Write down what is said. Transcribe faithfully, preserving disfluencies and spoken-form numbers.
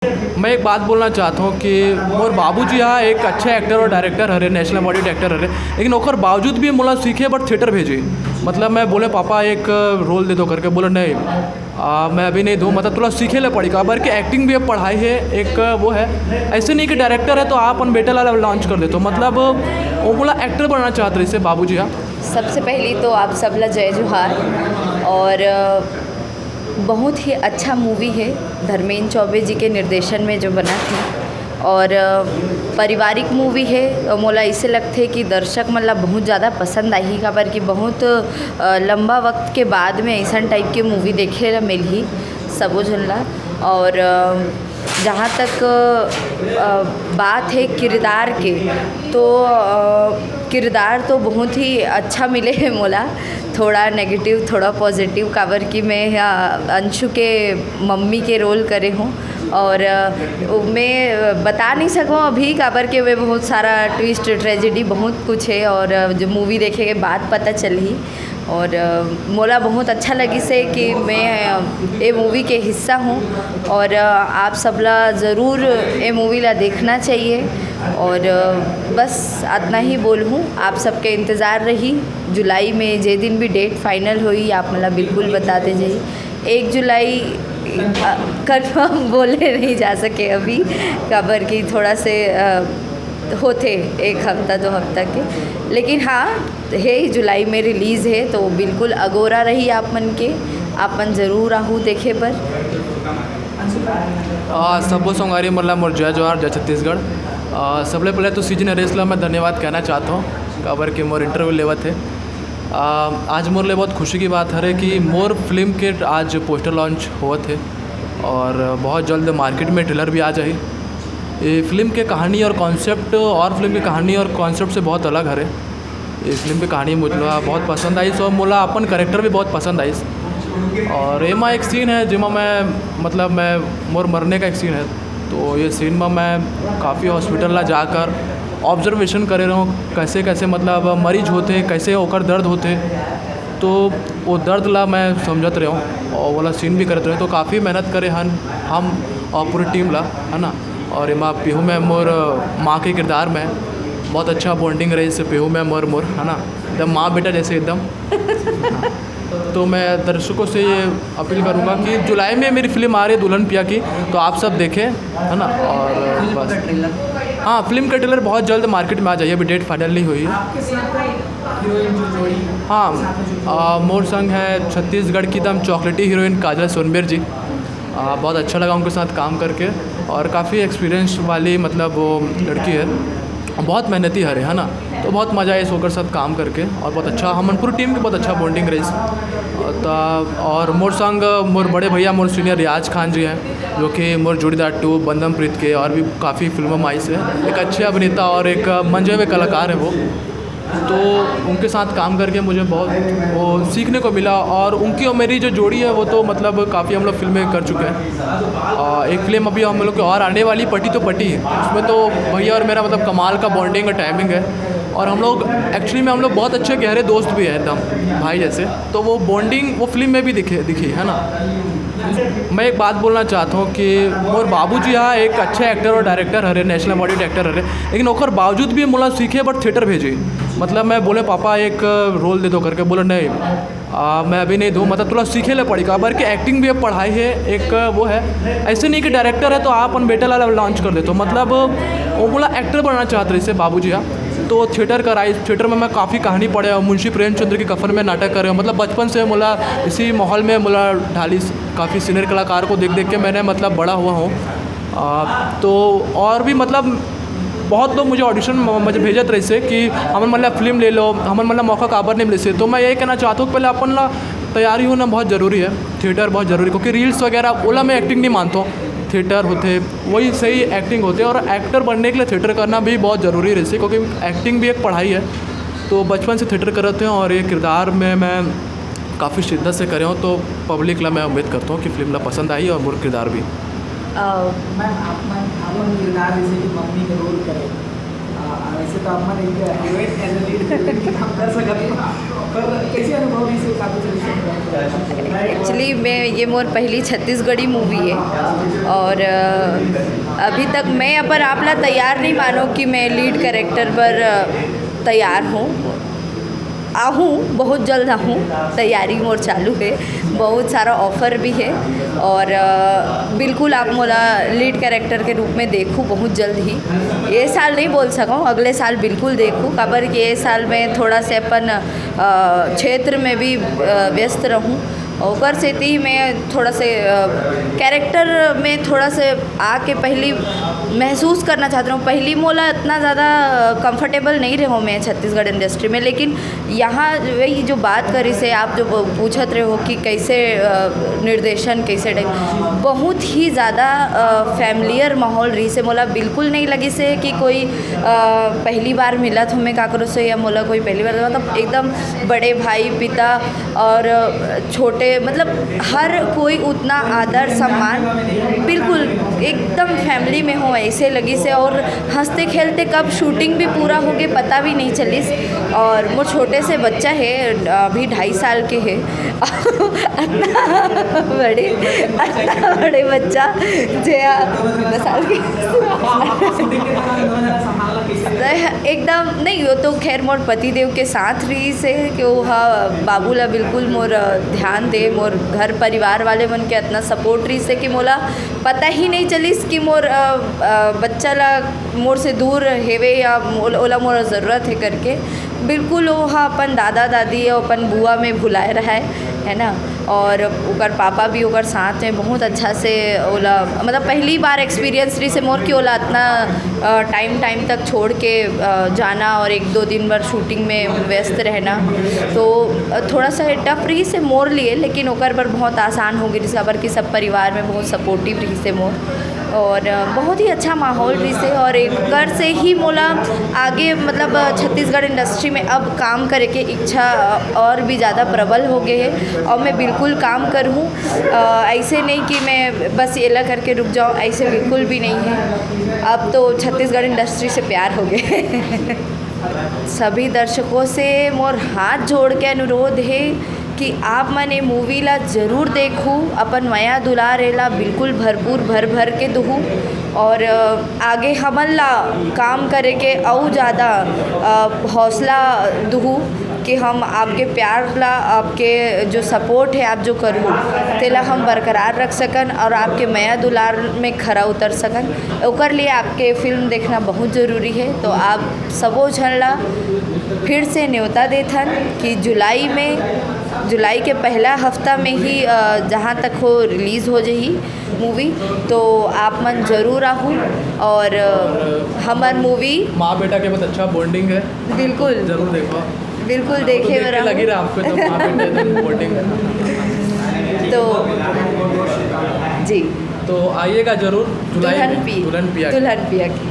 मैं एक बात बोलना चाहता हूँ कि मोर बाबूजी हा एक अच्छा एक्टर और डायरेक्टर हरे, नेशनल अवार्डी एक्टर हरे, लेकिन ओकर बावजूद भी मोला सीखे बर थिएटर भेजे। मतलब मैं बोले, "पापा, एक रोल दे दो," करके। बोले, "नहीं, आ, मैं अभी नहीं दूँ।" मतलब थोड़ा सीखे ले पड़ी, काबर कि एक्टिंग भी एक पढ़ाई है, एक वो है। ऐसे नहीं कि डायरेक्टर है तो आप अपन बेटा ला लॉन्च कर देते हो। मतलब वो बोला एक्टर बनना चाहते रहिसे बाबूजी हा। सबसे पहली तो आप सब ला जय जोहार। और अ, बहुत ही अच्छा मूवी है, धर्मेंद्र चौबे जी के निर्देशन में जो बना थी। और अ, पारिवारिक मूवी है। अ, मोला इसे लगथे कि दर्शक मन ला बहुत ज़्यादा पसंद आही, काबर कि बहुत अ, लंबा वक्त के बाद में ऐसन टाइप के मूवी देखे ला मिलही सबो झन ला। और अ, जहाँ तक अ, बात है किरदार के, तो अ, किरदार तो बहुत ही अच्छा मिले है मोला। थोड़ा नेगेटिव, थोड़ा पॉजिटिव, काबर कि मैं अ, अंशु के मम्मी के रोल करे हूँ। और अ, मैं बता नहीं सकूँ अभी, काबर के में बहुत सारा ट्विस्ट, ट्रेजेडी, बहुत कुछ है। और अ, जो मूवी देखे के बाद पता चलही। और अ, मोला बहुत अच्छा लगिस हे कि मैं अ, ए मूवी के हिस्सा हूँ। और अ, आप सब ला ज़रूर ए मूवी ला देखना चाहिए। और अ, बस इतना ही बोलहूँ, आप सबके इंतज़ार रही। जुलाई में जे दिन भी डेट फाइनल होई, आप मन ला बिल्कुल बताते जाई। एक जुलाई कंफर्म बोले नहीं जा सके अभी, काबर कि थोड़ा से अ, होथे एक हफ्ता दो हफ्ता के। लेकिन हाँ, हे जुलाई में रिलीज है, तो बिल्कुल अगोरा रही आप मन के, आप मन जरूर आहू देखे बर। आ, सब्बो संगवारी मन ला मोर जय जोहार, जय छत्तीसगढ़। आ, सबले पहले तो सीजन नरेश ला मैं धन्यवाद कहना चाहता हूँ, काबर के मोर इंटरव्यू लेवत है। आ, आज मोर लिए बहुत खुशी की बात हरे कि मोर फिल्म के आज पोस्टर लॉन्च होवत है और बहुत जल्द मार्केट में ट्रेलर भी आ जाही। ये फिल्म के कहानी और कॉन्सेप्ट और फिल्म की कहानी और कॉन्सेप्ट से बहुत अलग हरे। ये फिल्म की कहानी मुझे बहुत पसंद आइस और मोला अपन कैरेक्टर भी बहुत पसंद आइस। और एमा एक सीन है जेमा मैं, मतलब, मैं मोर मरने का एक सीन है। तो ये सीन में मैं काफ़ी हॉस्पिटल ला जाकर ऑब्जर्वेशन करे रहूँ, कैसे कैसे, मतलब, मरीज होते, कैसे ओकर दर्द होते। तो वो दर्द ला मैं समझत रहूँ और वाला सीन भी करत रहूँ। तो काफ़ी मेहनत करे हन हम और पूरी टीम ला, है ना। और एमा पीहू मैम मोर माँ के किरदार में बहुत अच्छा बॉन्डिंग रहिस पीहू मैम और मोर, है ना, एकदम माँ बेटा जैसे एकदम। तो मैं दर्शकों से ये अपील करूँगा कि जुलाई में मेरी फिल्म आ रही है दुल्हन पिया की, तो आप सब देखें, है ना। और बस, हाँ, फिल्म का ट्रेलर बहुत जल्द मार्केट में आ जाइए, अभी डेट फाइनल नहीं हुई है। हाँ, आ, मोर संग है छत्तीसगढ़ की एकदम चॉकलेटी हीरोइन काजल सोनबेर जी। आ, बहुत अच्छा लगा उनके साथ काम करके और काफ़ी एक्सपीरियंस वाली, मतलब, वो लड़की है, बहुत मेहनती हरे, है ना। तो बहुत मज़ा आइस ओकर साथ काम करके और बहुत अच्छा, हमन पूरी टीम के बहुत अच्छा बॉन्डिंग रहिस। त-, और मोर संग मोर बड़े भैया, मोर सीनियर रियाज खान जी हैं, जो कि मोर जोड़ीदार टू, बंधम प्रीत के और भी काफ़ी फिल्मों में आइस है। एक अच्छे अभिनेता और एक मंजे हुए कलाकार हैं वो। तो उनके साथ काम करके मुझे बहुत वो सीखने को मिला और उनकी और मेरी जो जोड़ी है वो तो, मतलब, काफ़ी हम लोग फिल्में कर चुके हैं। आ, एक फिल्म अभी हम लोग की और आने वाली, पटी तो पटी, उसमें तो भैया और मेरा, मतलब, कमाल का बॉन्डिंग और टाइमिंग है। और हम लोग एक्चुअली में हम लोग बहुत अच्छे गहरे दोस्त भी हैं, एकदम भाई जैसे। तो वो बॉन्डिंग वो फिल्म में भी दिखे दिखी, है ना। मैं एक बात बोलना चाहता हूँ कि मोर बाबूजी हा एक अच्छा एक्टर और डायरेक्टर हरे, नेशनल अवार्डी एक्टर हरे, लेकिन ओकर बावजूद भी मोला सीखे बर थिएटर भेजे। मतलब मैं बोले, "पापा, एक रोल दे दो," करके। बोले, "नहीं, आ, मैं अभी नहीं दूँ।" मतलब थोड़ा सीखे ले पड़ी, काबर कि एक्टिंग भी एक पढ़ाई है, एक वो है। ऐसे नहीं कि डायरेक्टर है तो आप अपन बेटा ला लॉन्च कर देते हो। मतलब वो बोला एक्टर बनना चाहते रहिसे बाबूजी हा। तो थिएटर कराइस, थिएटर में मैं काफ़ी कहानी पढ़े हूँ, मुंशी प्रेमचंद्र के कफन में नाटक करे हूँ। मतलब बचपन से मोला इसी माहौल में मोला ढालिस, काफ़ी सीनियर कलाकार को देख देख के मैंने, मतलब, बड़ा हुआ हूँ। आ, तो और भी, मतलब, बहुत लोग मुझे ऑडिशन म-, मुझे भेजत रहिसे कि हमन, मतलब, फिल्म ले लो, हमन, मतलब, मौका काबर नहीं मिलिसे। तो मैं यही कहना चाहता हूँ कि पहले अपन ला तैयारी होना बहुत ज़रूरी है, थिएटर बहुत ज़रूरी, क्योंकि रील्स वगैरह ओला मैं एक्टिंग नहीं मानता हूँ। थिएटर होते वही सही एक्टिंग होते, और एक्टर बनने के लिए थिएटर करना भी बहुत ज़रूरी रहिसे, क्योंकि एक्टिंग भी एक पढ़ाई है। तो बचपन से थिएटर करत हैं और ये किरदार में मैं काफ़ी शिद्दत से करे हूँ, तो पब्लिक ला मैं उम्मीद करता हूँ कि फिल्म ला पसंद आई और मोर किरदार भी। अ, मैम, आप, मैम, आप अपन किरदार जैसे कि मम्मी का रोल करे, आ, वैसे तो आप मन एक heroine as a lead heroine के काम कर सकत हो, पर कैसे अनुभव रहिस हे काकू चंद्र? एक्चुअली मैं, ये मोर पहली छत्तीसगढ़ी मूवी है और अ, अभी तक मैं अपन आप ला तैयार नहीं मानो कि मैं लीड कैरेक्टर पर अ, तैयार हूँ। आहूँ, बहुत जल्द आहूँ, तैयारी मोर चालू है, बहुत सारा ऑफर भी है और अ, बिल्कुल आप मोला लीड कैरेक्टर के रूप में देखू बहुत जल्द ही। ये साल नहीं बोल सकूँ, अगले साल बिल्कुल देखू, काबर कि ये साल मैं थोड़ा से अपन अ, क्षेत्र में भी अ, व्यस्त रहूँ, ओकर सेती मैं थोड़ा से अ, कैरेक्टर में थोड़ा से आके पहली महसूस करना चाहत रहूँ। पहली मोला इतना ज़्यादा कंफर्टेबल नहीं रहूँ मैं छत्तीसगढ़ इंडस्ट्री में, लेकिन यहाँ वही जो बात करिस हे आप, जो वो पूछत रहे हो कि कैसे अ, निर्देशन, कैसे टाइप, बहुत ही ज़्यादा फैमिलियर माहौल रहिस हे। मोला बिल्कुल नहीं लगिस हे कि कोई अ, पहली बार मिलत हों मैं काकरो से या मोला कोई पहली बार, मतलब एकदम बड़े भाई, पिता और छोटे, मतलब हर कोई उतना आदर सम्मान, बिल्कुल एकदम फैमिली में हो ऐसे लगिस हे। और हंसते खेलते कब शूटिंग भी पूरा हो गए, पता भी नहीं चलिस। और मोर छोटे से बच्चा है, अभी ढाई साल के है। इतना बड़े, इतना बड़े बच्चा जे दस साल के। एकदम नहीं, वो तो खैर मोर पति देव के साथ रहिस हे कि वो हा बाबू ला बिल्कुल मोर ध्यान दे, मोर घर परिवार वाले मन के इतना सपोर्ट रहिस हे कि मोला पता ही नहीं चलिस कि मोर अ, अ, बच्चा ला मोर से दूर हेवे या मोल-, ओला मोर जरूरत है करके। बिल्कुल वो हा अपन दादा दादी और अपन बुआ में भुलाए रहा है, है ना। और ओकर पापा भी ओकर साथ में बहुत अच्छा से ओला, मतलब पहली बार एक्सपीरियंस रहिस हे मोर कि ओला इतना टाइम टाइम तक छोड़ के अ, जाना और एक दो दिन भर शूटिंग में व्यस्त रहना, तो अ, थोड़ा सा टफ रहिस हे मोर लिए, लेकिन ओकर बर बहुत आसान हो गइस, काबर कि सब परिवार में बहुत सपोर्टिव रहिस हे मोर। और अ, बहुत ही अच्छा माहौल रहिस हे और एकर से ही मोला आगे, मतलब अ, छत्तीसगढ़ इंडस्ट्री में अब काम करे के इच्छा अ, और भी ज़्यादा प्रबल हो गए है और मैं बिल्कुल काम करूँ। अ, ऐसे नहीं कि मैं बस एला करके रुक जाऊँ, ऐसे बिल्कुल भी नहीं है। अब तो छत्तीसगढ़ इंडस्ट्री से प्यार हो गए। सभी दर्शकों से मोर हाथ जोड़ के अनुरोध है कि आप मन ये मूवी ला जरूर देखू, अपन मया दुलार एला बिल्कुल भरपूर भर भर के दुहू और अ, आगे हमन ला काम करे के अउ ज़्यादा अ, हौसला दुहू कि हम आपके प्यार ला, आपके जो सपोर्ट है, आप जो करू, तेला हम बरकरार रख सकन और आपके मया दुलार में खरा उतर सकन। ओकर लिए आपके फिल्म देखना बहुत ज़रूरी है। तो आप सबो झन ला फिर से न्योता देथन कि जुलाई में, जुलाई के पहला हफ्ता में ही अ, जहाँ तक हो रिलीज़ हो जाही मूवी, तो आप मन जरूर आहू और अ, हमर मूवी माँ बेटा के बहुत अच्छा बॉन्डिंग है। बिल्कुल। जरूर देखो। बिल्कुल, तो देखे देख के बर लगी आहू। रहा आपको तो माँ बेटा एकदम बॉन्डिंग है। तो जी, तो आइएगा जरूर जुलाई दुल्हन में, पी दुल्हन पिया के। दुल्हन पिया की।